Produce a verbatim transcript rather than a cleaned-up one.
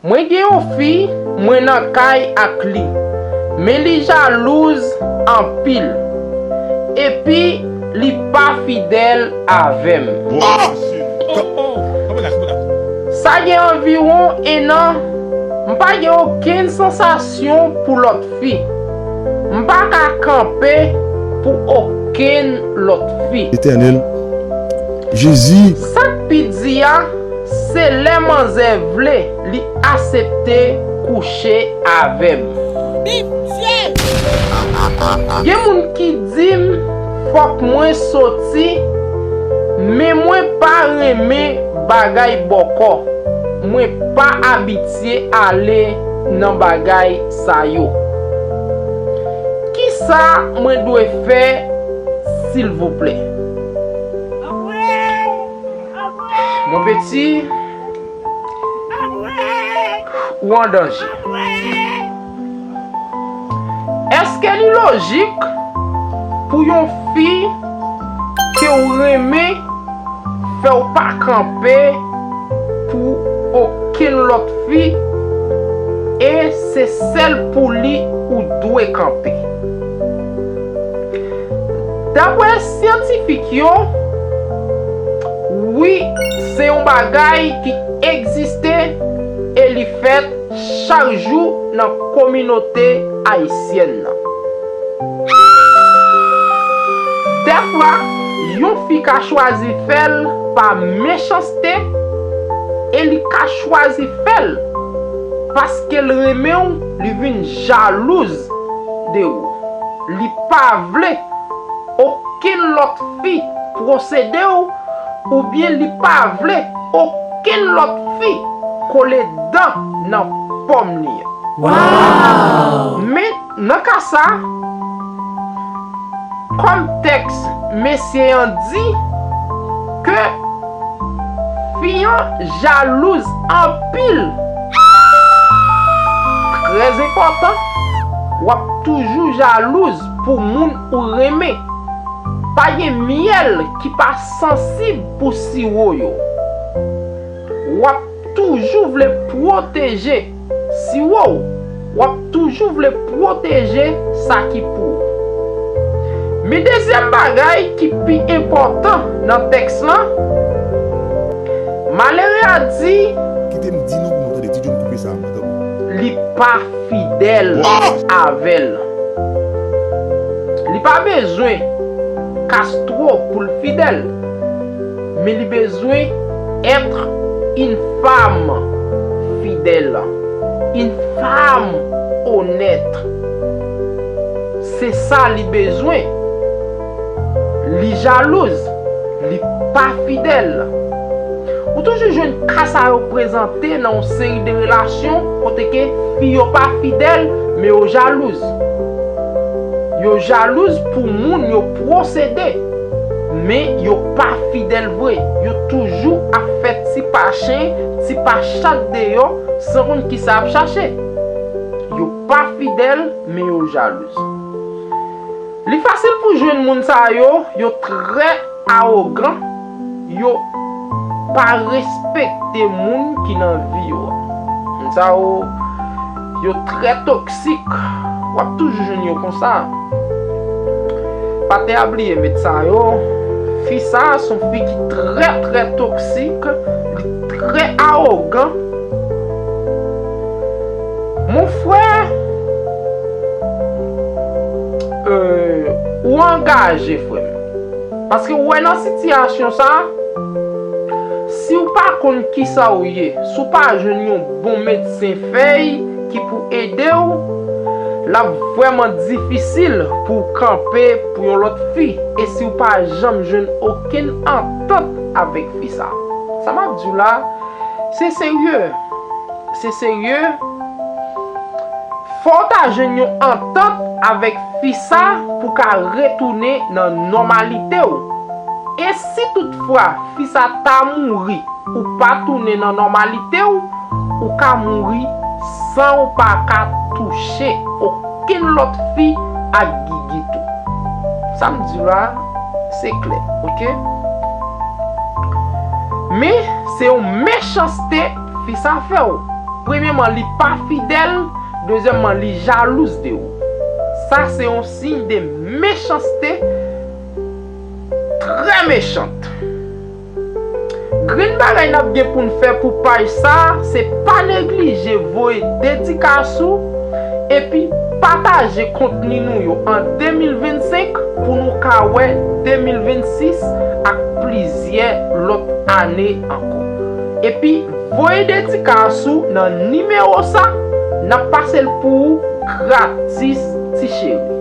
Mwen gen yon fi, mwen nan kay ak li, men li jalouz anpil, epi li pa fidèl avè m. Sa gen anviwon en an, m pa gen okenn sansasyon pou lòt fi. M pa ka kanpe pou okenn lòt fi. Etènèl, Jezi. Sa k pi di a, se lè manzè vle, li aksepte kouche avè m. Gen moun ki di m fòk mwen soti, men mwen pa renmen bagay bòkò. Mwen pa abitye ale nan bagay sa yo. Kisa mwen dwe fè, silvouplè? Mon peti, ou an danje. Èske li lojik pou yon fi ke w renmen fè w pa kanpe pou okenn lòt fi, e se sèl pou li ou dwe kanpe? Daprè syantifik yo, wi, se yon bagay ki egziste e li fèt chak jou nan kominote ayisyèn nan. Dèfwa, yon fi ka chwazi fè l pa mechanste e li ka chwazi fè l paske l renmen w, li vin jalouz de ou. Li pa vle okenn lòt fi pwosede w, oubyen li pa vle okenn lòt fi kole dan nan pòm li an. Waw! Men, nan ka sa, kòm tèks mesye an di ke fi an jalouz anpil. Trè enpòtan, w ap toujou jalouz pou moun ou renmen. Pa gen myèl ki pa sansib pou siwo yo. W ap toujou vle pwoteje siwo w. W ap toujou vle pwoteje sa ki pou ou. Men dezyèm bagay ki pi enpòtan nan tèks lan, malere a di, kite m di nou pou nou tande, Ti John koupe sa, mwen tankou. Li pa fidèl avè l. Li pa bezwen Castro pou l fidèl, men li bezwen être une femme fidèle, une femme honnête. Se sa li bezwen. Li jalouz, li pa fidèl. Ou toujou jwenn ka sa yo prezante nan yon seri de relasyon kote ke fi yo pa fidèl, men yo jalouz. Yo jalouz pou moun yo pwosede, men yo pa fidèl vre. Yo toujou ap fè ti pa chen, ti pa chat deyò, san konn kisa y ap chache. Yo pa fidèl, men yo jalouz. Li fasil pou jwenn moun sa yo, yo trè awogan, yo pa respekte moun ki nan vi yo a. Moun sa yo, yo trè toksik, w ap toujou jwenn yo konsa. Pa te a bliye met sa yo, fi sa a se yon fi ki trè, trè toksik, li trè awogan. Mon frè, euh, ou angaje, frè m. Paske ou wè nan sitiyasyon sa, si w pa konn kisa w ye, si w pa jwenn yon bon medsen fèy ki pou ede w, l ap vrèman difisil pou w kanpe pou yon lòt fi, e si w pa janm jwenn okenn antant avèk fi sa. Sa m ap di w la, se serye. Se serye. Fò w ta jwenn yon antant avèk fi sa pou ka retounen nan nòmalite w. E si toutfwa fi sa ta mouri, ou pa tounen nan nòmalite w, ou ka mouri san w pa ka touche okenn lòt fi ak gigit ou. Sa m di la, se klè, oke? Men, se yon mechanste fi sa fè w. Premyeman, li pa fidèl, dezyèmman, li jalouz de ou. Sa se yon siy de mechanste, trè mechant. Grenn bagay n ap gen pou n fè pou paj sa a, se pa neglije voye dedikas ou epi pataje kontni nou yo an de mil vennsenk pou nou ka wè de mil vennsis ak plizyè lòt ane ankò. Epi voye dedikas ou nan nimewo sa, n ap pase l pou ou gratis, ti cheri.